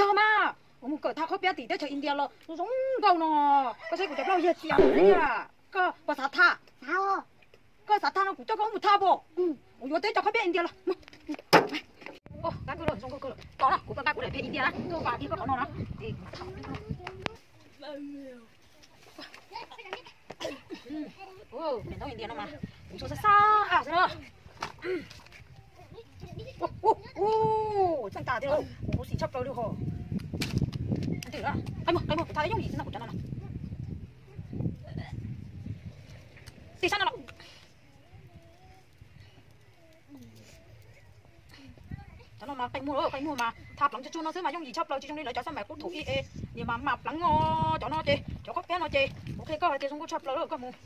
Yog mas, kuv mus kawm tham qhob piab tim teb chaws India los zoo nkauj no. Koj saib kuv cov plaub yag xias, koj puas xav tham? Koj xav tham no kuv coj koj mus tham pom. Kuv yuav teb cov qhob piab India los. Tos na, kuv nqa kuv daim phem India na, tuaj pas kiag koj qhov no na. Niam ntaub India no mas kuv ntxhua xab xab xwb na. Txeej tas tiag, kuv xim tshaj plaws li ho. Qe muag, qe muag, kuv tham yooj yim xwb no kuv cov no na. Tig sab no los. Cov no mas qe muag, qe muag mas tham pleev tsuag tsuag no xwb mas yooj yim tshaj plaws, tsis zoo li lawv cov xab maim qub thaum ub es niam mas mam pleev os. Cov no ces cov qhob piab no ces kuv qhia koj hais tias zoo nkauj tshaj plaws lawm, koj mus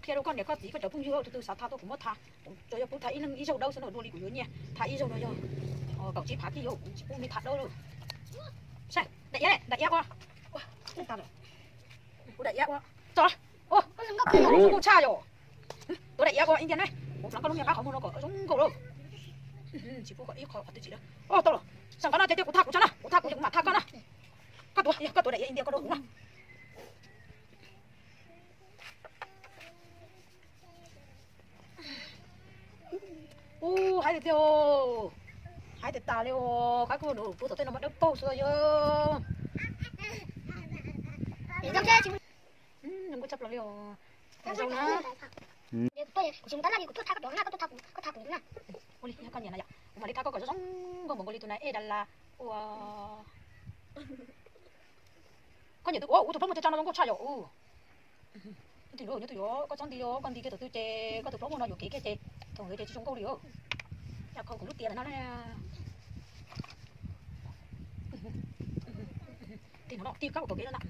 qhia rau koj niam koj txiv koj cov phooj ywg, tus twg xav tham tuaj kuv muab tham. Kuv tsuas yog pub tham ib leeg ib zaug dawb xwb no, dua li kuv yuav nyiaj tham ib zaug no yog kaum tsib phav kib yog kuv tsis pub nej tham dawb lawm. Daim iab, daim iab ua, kuv daim iab ua, txog, zoo nkauj tshaj yom. Tus daim iab ua India ne, kuv pleev koj lub niag qab qhov muag no kom zoo nkauj lawm. Tsis pub kom ib qho qhov twg tsis dawb. Tau los, saum qhov no ces kuv tham kuv tso na, kuv tham kuv ces kuv mam tham koj na. Koj tuav, yog koj tuav daim iab India koj rau kuv na. Ub, haib tiag tiag, haib tiag tas li os. Qab kuj nws pub tom tej no mas dawb paug xwb yog. Zoo nkauj tshaj plaws li os. Zoo na. Ua li yog koj nyiam na yom, kuv mam li thab koj kom zoo zoo nkauj npaum nkaus li tus na ej da la ua. Koj nyiam tus ua ub tus plaub muag tso tso no zoo nkauj tshaj yom ub. Nyob tus yuav, nyob tus yuav koj txhob nti os, koj nti kiag tus twg ces koj tus plaub muag no yuam kev kiag ces thaum ntawd ces tsis zoo nkauj li os. Yam qhov kuv lub tias no na. Tig no no tig kab ua kaum kev no na.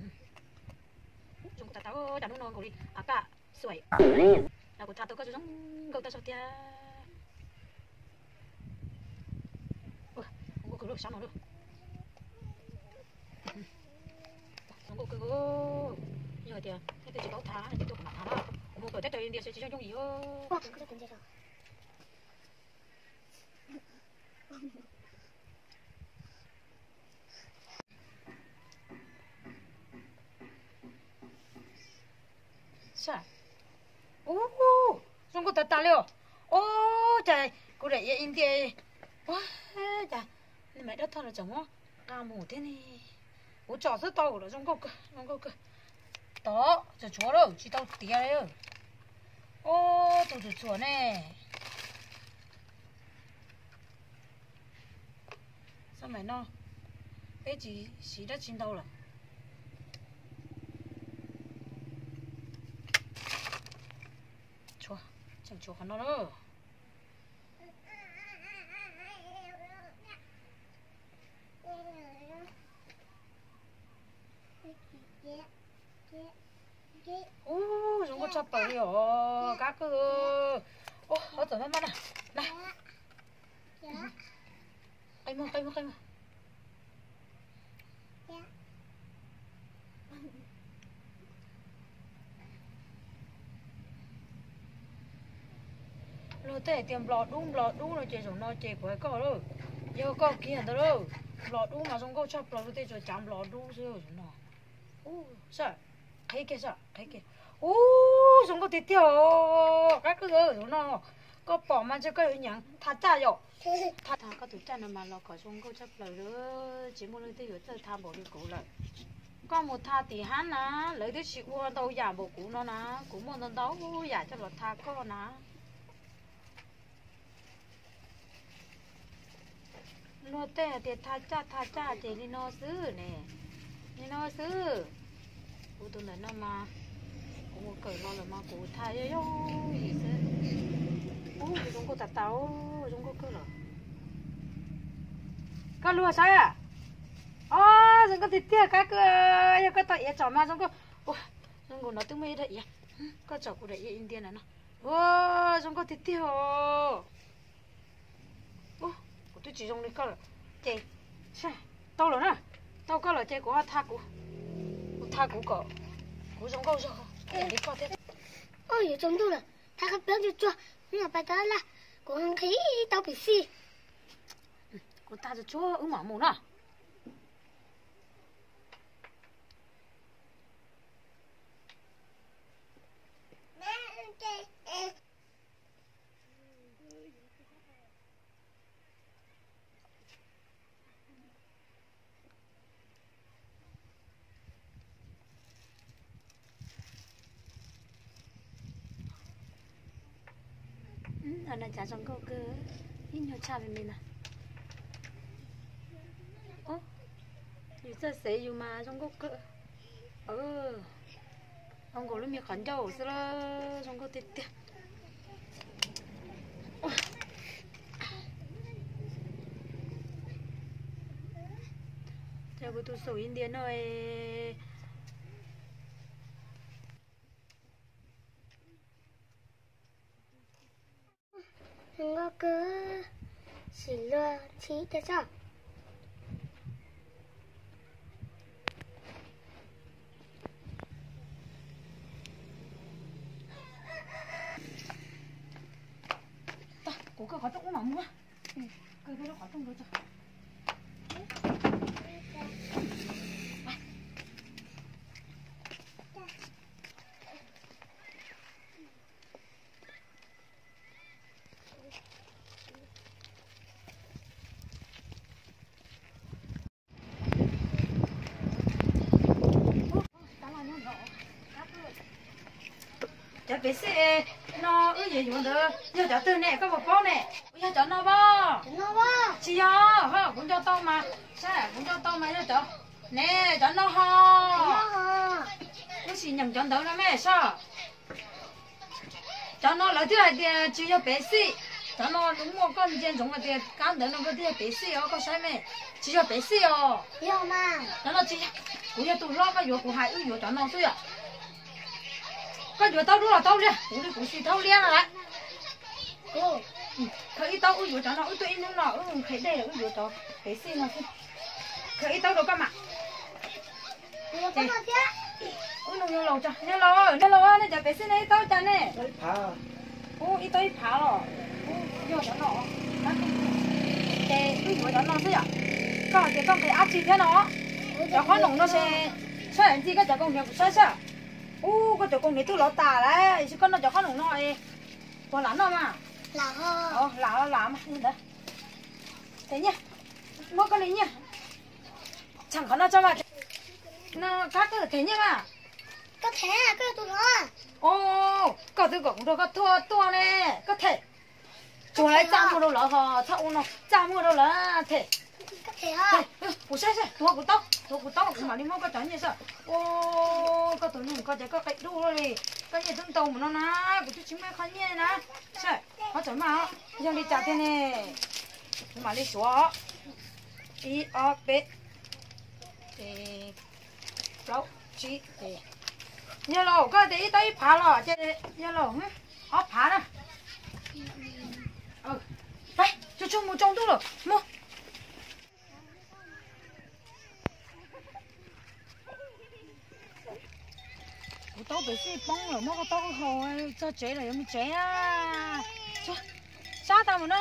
Zoo nkauj tas tas, cas hnub no nkaus li a kaj xuaim. Kuv tham tau koj zoo nkauj tag zog tiag. Zoo nkauj kawg lub sab no lub. Zoo nkauj kawg. Yog tias nej twg tsis paub tham ces tuaj kuv mam tham na. Kuv mus kawm teb chaws India tsis yooj yooj yim. Ub, zoo nkauj tas tas li os. Ub, cas kuv daim iab India, ua cas nej mam dab thoj los tseem muab nqa mus thiab ne. Kuv tsom xwb tau los zoo nkauj kawg, zoo nkauj kawg. Tod, tseem tshuav lawm, tsis tau tiav li. Ub, tus txhuam txhuam ne. Xab maim no peb tsis siv dab tsi ntau lawm. Tshuav, tseem tshuav qhov no na. Ub, zoo nkauj tshaj plaws li os, kab kawg. Ub, ob txawm maj maj na. Na. Qe muag, qe muag, qe muag. Luag tej hais tias nplos dub nplos dub no ces zaum no ces kuv hais koj lawm, yog koj kiag ntawd lawm. Nplos dub mas zoo nkauj tshaj plaws, luag tej tsuas cav nplos dub xwb zaum no. Ub, saib, qhib kiag saib, qhib kiag. Ub, zoo nkauj tiag tiag os, qab kawg zaum no. Koj pom mas ntshe koj yuav nyeem tha caj yom. Tha koj tus caj no mas los kom zoo nkauj tshaj plaws li, tsis muaj leej twg yuav txawj tha npaum li kuv lawm. Koj mus tha tim hab na, lawv twb tsis ua ntau yam npaum kuv no na, kuv muaj ntau ntau yam coj los tha koj na. Luag tej hais tias tha caj tha caj ces li no xwb ne, li no xwb. Kuv tus ntawm no mas kuv mus kawm los lawm mas kuv tha yooj yooj yim xwb. Ub, zoo nkauj tas tas, zoo nkauj kawg lawm. Koj luag saib. Os, zoo nkauj tiag tiag, kab kawg, yog koj tau iav tsom mas zoo nkauj. Ua, zoo nkauj no twb muaj ib daim iav. Koj tsom kuv daim iav India na no. Ua, zoo nkauj tiag tiag os. Ub, kuv twb tsis zoo li koj lawm. Ces, tau lawm na. Tau koj lawm ces kuv ho tha kuv. Kuv tha kuv kom kuv zoo nkauj zog li koj thiab. Ub, yuav tsaus ntuj lawm, tha qhov peb tsuag tsuag, mus pais tau laj, kuv nqhis tau pim xij. Kuv tha tsuag tsuag wb mam mus na. Ntawm no cas zoo nkauj kawg, ib nyuag tshaj li me na. Yus txawj xev yus mas zoo nkauj kawg. Zoo nkaus lub me qhov ncauj xwb, zoo nkauj tiag tiag. Ces kuv tus xum India no. Nkauj kawg, sim luag txhib tiag tso. Kuv kaw qhov rooj ub mam mus. Kaw lub qhov rooj rau tso. Cov pev xij no wb yuav yuav ntawd yog cov twg ne, koj puas paub ne? Yog cov no pab? Tsis yog, kuv nco tau mas, saib kuv nco tau mas yog cov, ne, cov no ho. Wb sim nyeem cov ntawv no me soj. Cov no lawv thiaj hais tias tsis yog pev xij. Cov no nws muaj koj ntsia ntsoov hais tias kab ntawv no koj thiaj yog pev xij os, koj saib me, tsis yog pev xij os. Cov no tsis yog, kuv yog tus hlob koj yuav kuv hais wb yuav cov no xwb yom. Koj yuav taub dub los taub liab, kuv li kuv xis taub liab no lawm. Khaws ib taub wb yuav cov no, wb tuaj ib hnub no wb nqhis dej los wb yuav cov pev xij no xwb. Khaws ib taub rau koj mam. Wb nug yawg laus, yawg laus, nej cov pev xij no ib taub cas ne? Ub, ib taub ib phav los? Ub, yog cov no. Ces wb yuav cov no xwb yom. Koj hais tias koj nqhis dab tsi thiab no? Cov qhob noom no ces saib ntxi koj cov kaus hniav kuv saib saib. Ub, koj cov kaus hniav twb lov tas lawm, koj noj cov qhob noom no es puas lam noj mas? Lam, lam mas li ntawd. Them nyiaj, muab koj li nyiaj. Tshee qhov no tso mas. No kab koj them nyiaj mas. Koj them, koj yog tus hlob. Os, koj twb kom kuv nrog koj tuaj tuaj ne, koj them. Tsuas lawv txaj muag rau lawv ho txhob ua no, txaj muag rau lawv them. Kuv saib saib, tuav kuv taub, tuav kuv taub kuv mam li muab koj cov nyiaj saib. Os, koj tus neeg ko ces koj qia dub li, koj nyiaj twb ntau mus no na, kuv twb tsis muaj ib qho nyiaj na. Saib, qhov tseem mas yog li cas tiag ne? Kuv mam li suav. Ib ob peb, plaub tsib. Yog laus, koj tias ib taub ib phav los ces yog laus, ob phav na. Peb, tsuag tsuag mus tsaus ntuj lawm, mus. Kuv taub pev xij poob lawm, muab koj taub haus txog tsev lawm yuav mus tsev na. Sab tas mus na.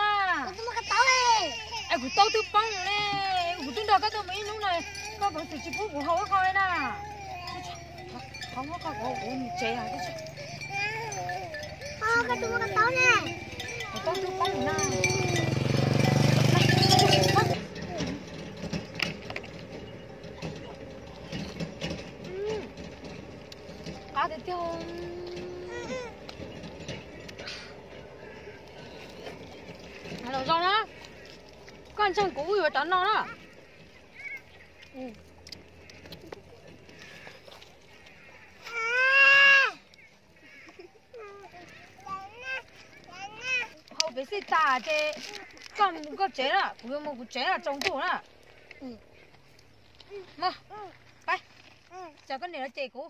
Es kuv taub twb poob lawm ne, kuv twb nrog koj tuaj mus ib hnub no, koj pev xij tsis pub kuv haus ib qho li na. Qhov muab koj kuv mus tsev. Koj tus muab koj taub ne. Kuv taub twb poob lawm na. Qab tiag tiag. Los zoo na, koj ntseeg kuv wb yuav cov no na. Haus pev xij tas ces koj mus koj tsev na, kuv yuav mus kuv tsev na, tsaus ntuj na. Mus, peb, ces koj niam los cem kuv.